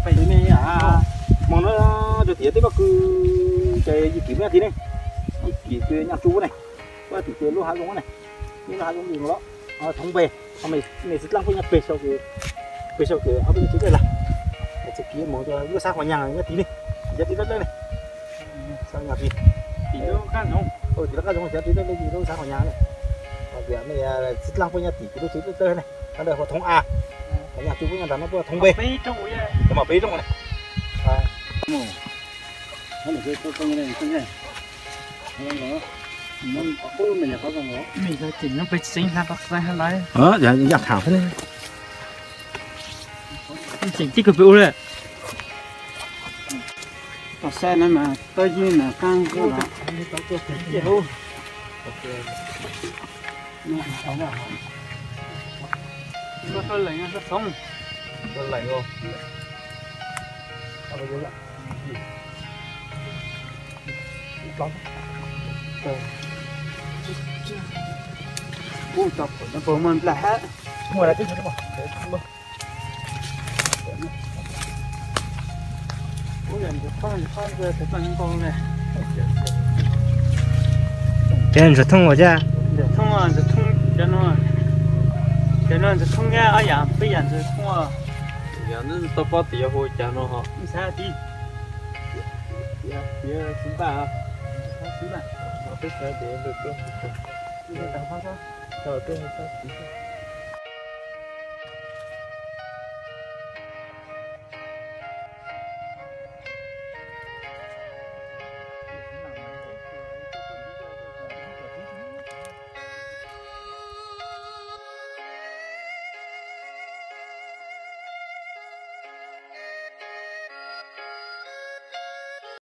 Peb ne, hmoov no rau tim tej pob kws ces yim kim muaj nyob tid ne. Yim kim kws nyaj tsuj ne, pob tim ces lub hav zoov ne, lub hav zoov li no los, thoob npe, mej txiv dlaab puab nyob peg saum, peg saum kws ob peb tug txiv dlawg lawm, txiv kim hmoov rua lub xab Huas Nyas nyob tid ne, yog tim dlawb dlawb ne. Tim lub qab zoov, tim lub qab zoov, yog tim dlawb dlawb lub xab Huas Nyas ne. Tias mej txiv dlaab puab nyob tim kws lub txiv dlawb dlawb ne, no hu thoob A, nyaj tsuj puab nyob nrad no puab thoob npe. Cov mas peb rooj ne. Yaj thaam xwb ne. Tseem tib kws pw ua le. Tom saib no mas tau yig na, qaab nkaus. Ub, tau pom no puas muaj nplaig hab. Ces ntsuag thoob ua cas? Ntsuag thoob, cov no ntsuag thoob thiab ob yam, peb yam ntsuag thoob. Yog tau pob tim hu cas no ho. Xav tias, tias xwb npaj, xwb npaj, peb xav tias, tau peb xav tias.